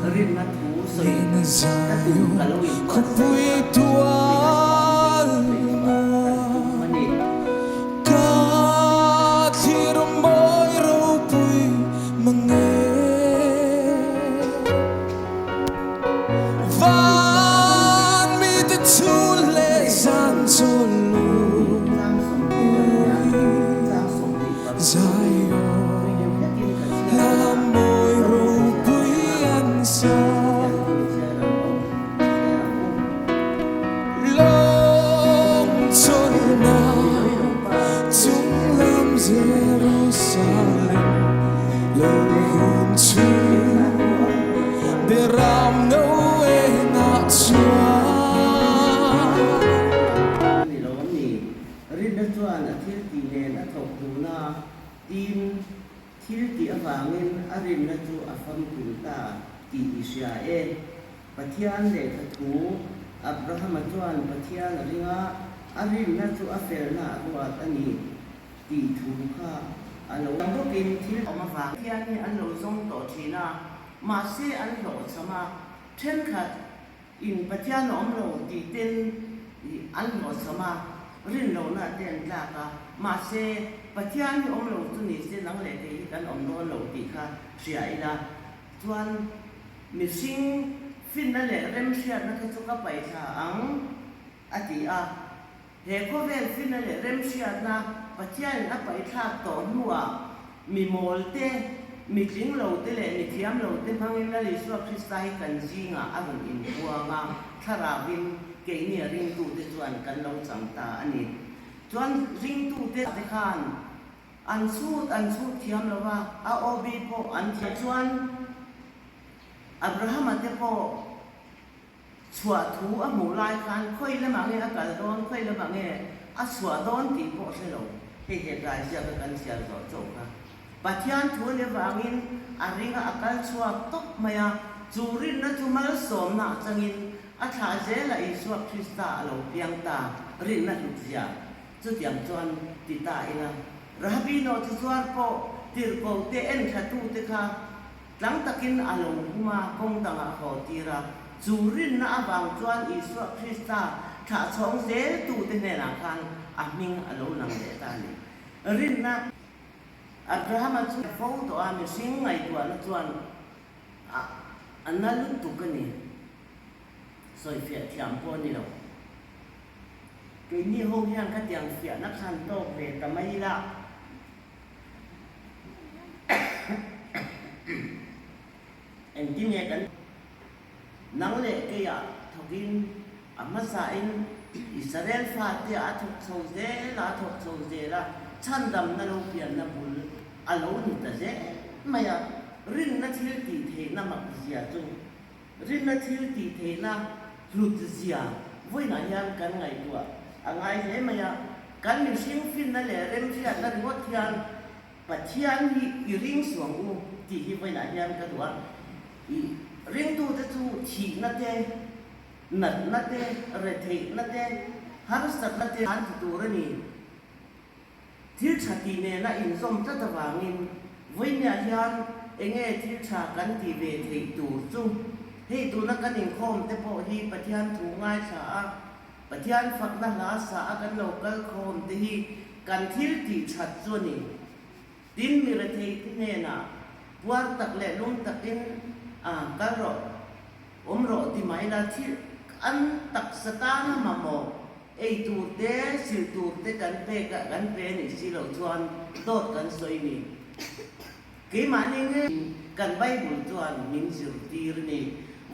Rinna thu sawi ka tum ka lo inbuatsaih a, vawiinah hian sawi chhuah kan tum a ni. Chang 20 a nia, chang 26 hi tui hnem hlekin ka chhiar ang a, Mizo in a chhiar dawn a, Pathian thu i chhiar ang u, i chhiar ang u. Mizo in awm pa Jerusalem Ni lo a ni. Rinna chuan a thil tih nen a thawk dun a, tin, thil tih avangin a rinna chu a famkim ta tih i hria e. Pathian lehkha thu Abrahama chuan Pathian a ring a, a rinna chu a felna a ruat a ni. Tih thu kha a lo awm bawkin thil awm avang hian hi an lo zawng tawh thin a, mahse an hlawhchham a, thenkhat in Pathian a awm lo tih ten an hlawhchham a, rin lohna te an tlak a, mahse Pathian hi awm lo chu ni se nang leh kei hi kan awm dawn lo tih kha hria ila chuan mihring finna leh remhriatna kha chu ka paihthla ang a ti a. He khawvel finna leh remhriatna Pathianin a paihthlak tawh hnuah mi mawl te, mi tling lo te leh mi thiam lo te hmangin Lal Isua Krista hi kan zingah a rawn inpuang a, thlarauin keini a ringtute chuan kan lo chang ta a ni. Chuan ringtute te khan an chhut an chhut thiam lo va, a OB pawh an thiam chuan Abrahama te pawh Chhuah thu a hmuh lai khan khawi lamah nge a kal dawn, khawi lamah nge a chhuah dawn tih pawh hre lo. Hei he tlai ziaka kan chhiar zawh chauh kha Pathian thu a ni avangin a ringa a kal chhuak tawp mai a, chu rinna chu malsawmna atangin a thlah zela Isua Krista a lo piang ta rinna hlutzia chutiang chuan ti ta ila. Rahabi nawhchizuar pawh tirhkohte enthlatute kha Tlang takin a lo hum a, kawng dangah a haw tir a. Chu rinna avang chuan Isua Krista thlah chhawng zeltute hnenah khan a hming a lo lang leh ta a ni. Rinna Abrahama chu fo tawh a, mihring ngaihtuahna chuan a na lutuk a ni. Sawifiah thiam pawh a ni lo. Keini ho hian khatiang fiahna khan tawk ve ta mai ila. Engtin nge kan nang leh keiah thawkin a hmasain Israel fate a thawk chho zel a, a thawk chho zel a, chhandamna lo pianna bul a lo ni ta zel mai a, rinna thil tih theihna mak zia chu Rinna thil tih theihna hlut zia vawiinah hian kan ngaihtuah a ngai hle mai a, kan mihring finna leh remhriatna ringawt hian Pathian hi i ring suang u tih hi vawiinah hian ka duh a. I ringtute chu thihna te, natna te, retheihna te, harsatna te an ti tur a ni. Thil tha tih nena inzawm tlat avangin vawinia hian enge thil tha kan tih ve theih tur chu hei tuna kan inkhawm te pawh hi Pathian thu ngaithla a, Pathian fakna hla sa a kan lo kal khawm te hi kan thil tih that chu a ni. Tin mi rethei te hnenah puar tak leh lum takin a kal rawh. Awm rawh ti mai la, thil an taksa tana mamawh ei tur te, silh tur te kan pek a, kan pe a nih si loh chuan dawt kan sawi ni. Keimahni nge kan Bible chuan min zirtir ni.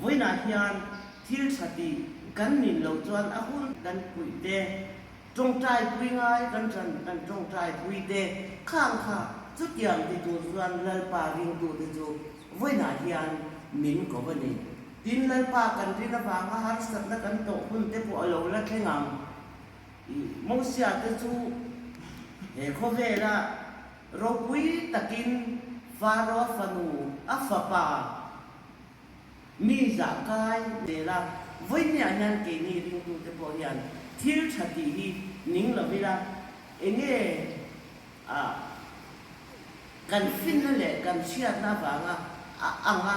Vawiinah hian thil tha tih kan nin loh chuan a hun kan puih te, tawngtai pui ngai kan tan kan tawngtai pui te khang kha chutiang ti tur chuan Lalpa ringtute chu Vawiinah hian min ko a ni. Tin, Lalpa kan rin avanga harsatna kan tawh hun te pawh a lo la thleng ang. I Mosia te chu he khawvela ropui takin Faro fanu a fapa mi zah kai zel a. Vawiinniah hian keini ringtute pawh hian thil tha tih hi ning lo ila, enge a Kan finna leh kan hriatna avanga a anga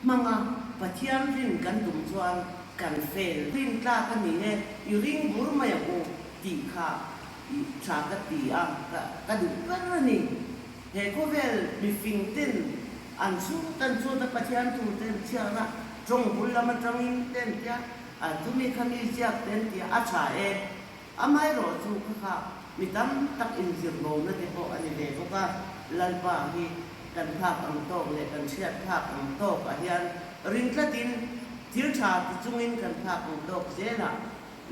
hmanga Pathian rin kan tum chuan kan fel rin tlak a ni e, i ring bur mai ang u tih kha i tha ka ti a, ka ka duh ber a ni. He khawvel mifing ten an chhut an chhut a, Pathian thu ten chhiar a, tawng bul lam atangin ten tia, a chumi kha mi ziak ten tia a tha e. Amaherawh chu kha kha mi tam tak inzir bona te pawh a ni ve bawk a, Lalpa hi kan phak ang tawk leh kan hriat phak ang tawk ah hian ring tlatin thil tha ti chungin kan phak ang tawk zel a,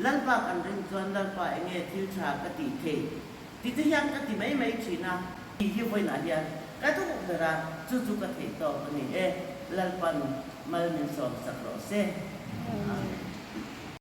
Lalpa kan ring chuan Lalpa enge thil tha ka tih theih ti te hian ka ti mai mai thin a, tih hi vawiinah hian ka duh ber a, chu chu ka theih tawk a ni e, Lalpan mal min sawm sak rawh se. Amen.